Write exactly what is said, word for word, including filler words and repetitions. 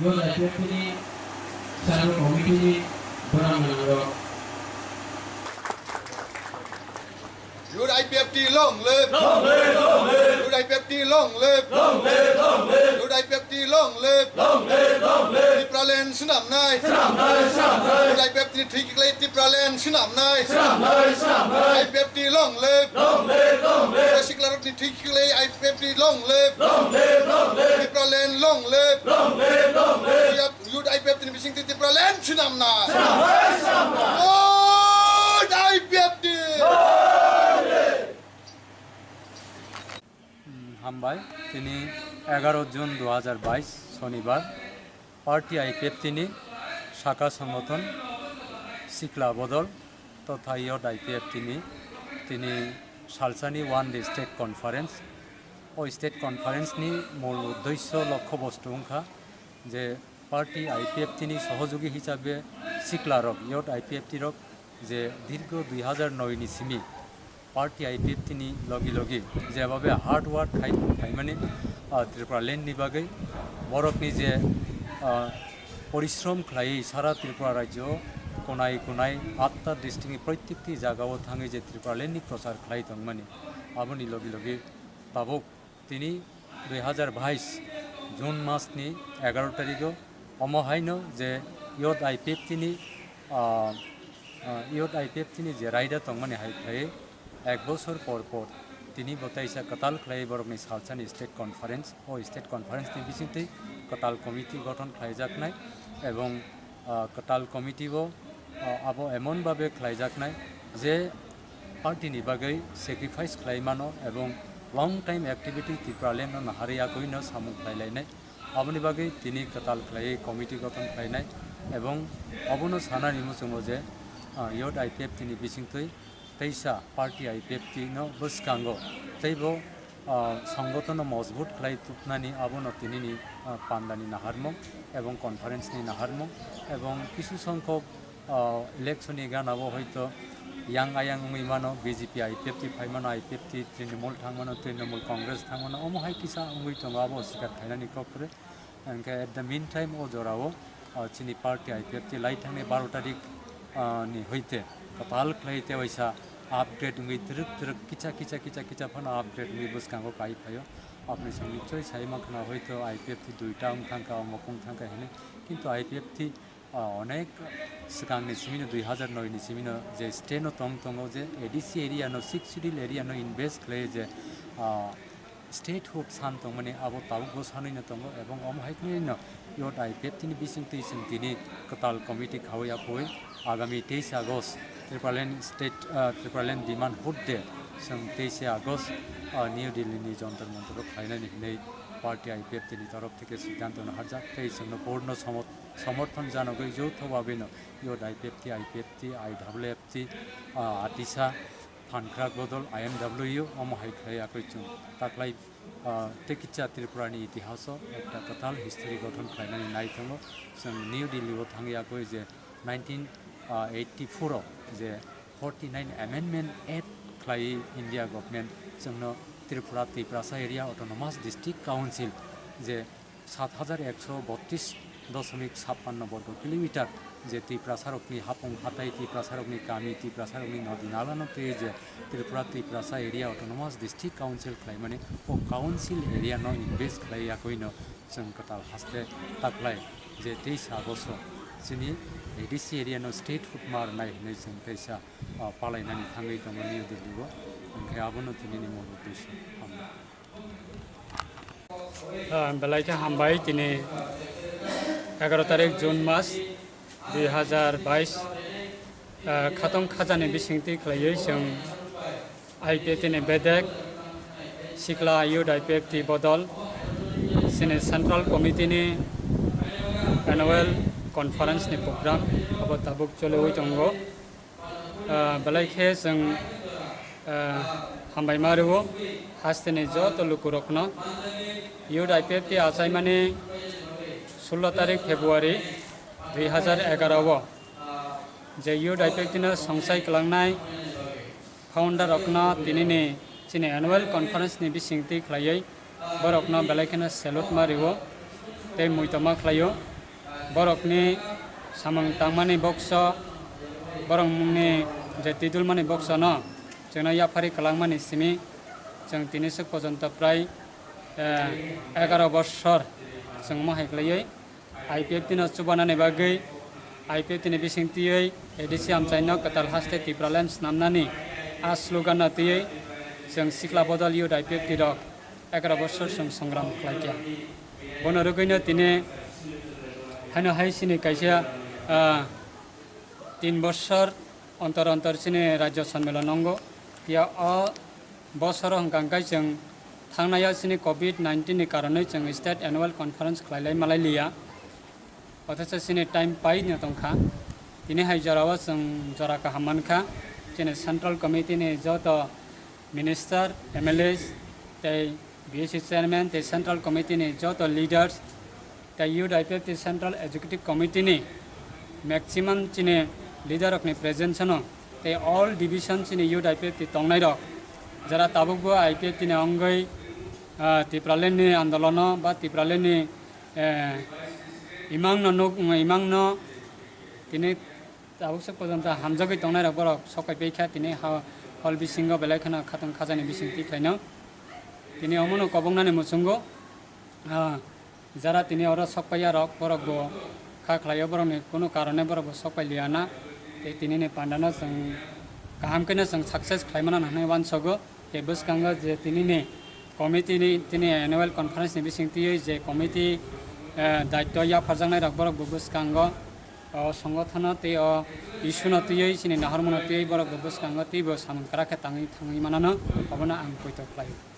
Youth I P F T ni Central Committee ni borang gwnang rok. Youth I P F T long live! Long live, long live! Youth I P F T long live! Long live, long live! Youth I P F T long live! Long live, long live! Tipraland swnamnai! Swnamnai, swnamnai! Youth I P F T ni thwi kwklai Tipraland swnamnai! Swnamnai, swnamnai! I P F T long live! Long live, long live! Siklarokni thwi kwklai I P F T long live! Long live, long live! Tipraland long live! Long live, long live! Youth I P F T ni bisingtwi Tipraland swnamnai! Swnamnai, swnamnai! Youth I P F T! Hmm, hambai, tini egaro June dua hajar bais, Sonibar, Party I P F T ni saka songothon Sikla Bodol totha Youth I P F T ni tini salsani one day state conference. O state conference ni mul uddesyo lokho bostu wngkha je party I P F T ni sohojogi hisabe sikla rok, youth I P F T rok je dirgo dui hajar noi ni simi party I P F T ni logi logi jebhabe hard work khai, khaimani, ah, Tripura land ni bagwi borokni je, ah, porishrom khlaiwi sara Tripura rajyo konai konai atta district ni proitekti jagao thangwi je Tripura land ni prochar khlai tongmani, aboni logi logi tabuk tini dui hajar bais June mas ni egaro tarikh o omo haino je Youth I P F T ni, ah, ah, Youth I P F T ni je raida tongmani hai khlai ek bosor por por tini bo teisa kwtal khlai borokni salsani state conference, o state conference ni bisingtwi kwtal committee gothon khlaijaknai ebong, ah, kwtal committee o, ah, abo emon babe khlaijaknai je party ni bagwi sacrifice khlai mano ebong long time activity Tipraland no naharwi yakwino samung khlai lainai. Aboni bagwi tini kwtal khlaiwi committee gothon khlainai ebong obono sanani muchungo je, ah, Youth I P F T ni bisingtwi teisa party I P F T no bwskango teibo, ah, songothon no mojbut khlai tubnani abono tinini, ah, pandani naharmung ebong conference ni naharmung ebong kisu songkhok ah, election ni gana o hoito yang ayang wngwi mano, B J P I P F T phai mano, I P F T Trinamool thang mano, Trinamool Congress thang mano, omo hai kisa wngwi tongo, abo sikar khainani kok kwrwi. Hwnkhe at the meantime o jora o, ah, chini party I P F T lai thangni baro tarik, ah, ni hoite kwtal khlai te waisa upgrade wngwi twrwk twrwk kisa kisa kisa kisa phano upgrade wngwi bwskango kai phaio. Apni song nichoi sai mankha na hoito I P F T duita wng thangkha, omo wng thangkha hinwi, kintu I P F T ah, onek swkangni simino, dui hajar noi ni simino je state no tong tongo, je A D C area no, Sixth Schedule area no invest khlai je, ah, statehood san tongmani abo tabukbo sanwi no tongo, ebong omo hai khwlaino Youth I P F T ni bisingtwi chwng tini kwtal committee khawi aphoi agami teisa August Tipraland state, ah, Tipraland demand hood day chwng teisa August, ah, New Delhi ni Jantar Mantar o khlainani hinwi party I P F T ni torof theke siddhanto no harjak tei chwngno board no somot somorthon janogwi joutho babino Youth I P F T, I P F T, I W F T, ah, Atisa, Phankhrak Bodol, I M W, omo hai khlai yakwi chwng taklai, ah, tei kicha Tripura ni itihaso ekta kwtal history gothon khlainani nai tongo. Chwng New Delhi o thang yakwi je nineteen eighty-four o je forty-nine Amendment Act khlai India government chwngno Tripura Tiprasa Area Autonomous District Council je sat hajar ekso botris dosomik sappanno borgo kilometer je Tiprasarokni hapung hatai, Tiprasarokni kami, Tiprasarokni nodi nalano tei je Tripura Tiprasa Area Autonomous District Council khlaimani o council area no invest khlai yakwino chwng kwtal haste taklai je teisa August o chini A D C area no statehood ma rwnai hinwi chwng teisa, ah, palainani thangwi tongo New Delhi o, hwnkhe abono tinini mul uddesyo. Hambai. Ah, belai khe hambai, tini egaro tarik June mas dui hajar bais, ah, khatong khajani bisingtwi khlaiwi chwng I P F T ni bedek sikla Youth I P F T bodol chini Central Committee ni annual conference ni program abo tabuk choliwi tongo. Ah, belai khe chwng, ah, hambai ma rwo hasteni joto lukurokno. Youth I P F T achaimani sullo tarik February dui hajar egaro o je Youth I P F T no songsai kwlangnai founder rokno tinini chini annual conference ni bisingtwi khlaiwi borokno belai kheno salute ma rwo. tei muitoma khlaio. Borokni samung tangmani bokso, borokni je tidulmani boksono chwngno yaphari kwlangmani simi chwng tini swk pojonto prai, eh, egaroh bossor chwng omo hai khlaiwi I P F T no chubanani bagwi, I P F T ni bising twiwi A D C amchaino kwtal haste Tipraland snamnani a slogan no twiwi chwng Sikla Bodol Youth I P F T rok egaroh bossor chwng songram khlaikha. Bono rwgwino tini haino hai chini kaisa, ah, tin bossor ontor ontor chini Rajya Sanmilon wngo. Phiya o bosoro hwnkha hwnkhe chwng thangnai o chini covid nineteen ni karonwi chwng State Annual Conference khlailai malai liya. Othocho chini time pai no tongkha. Tini hai jorao chwng jora kaham mankha. Chini Central Committee ni joto Minister, M L As, tei B S C Chairman, tei Central Committee ni joto leaders, tei Youth I P F T Central Executive Committee ni maximum chini leader rokni presence no, tei all division chini Youth I P F T tongnai rok, jara tabukbo I P F T ni ongwi, ah, Tipraland ni andolono ba Tipraland ni, eh, imang no nuk, imang no tini tabuk swk pojonto hamjagwi tongnai rok borok sok pai paikha tini ha-, hall bisingo belai kheno khatong khajani bising twi khlaino. Tini omono kobongnani muchungo, ah, jara tini oro sok paiya rok borok bo kha khlaio, borokni kunu karone borok bo sok pai liya na. Tei tini ni panda no chwng kaham khe no chwng success khlai mano hwnwi uansogo. Tei bwskango je tini ni committee ni tini annual conference ni bising twiwi je committee, eh, daityo yapharjaknai rok borok bo bwskango o songothono tei o issue no twiwi chini nahormano twiwi borok bo bwskango teibo samung kwrak khe tangwi thangwi manano obono ang poito khlaio.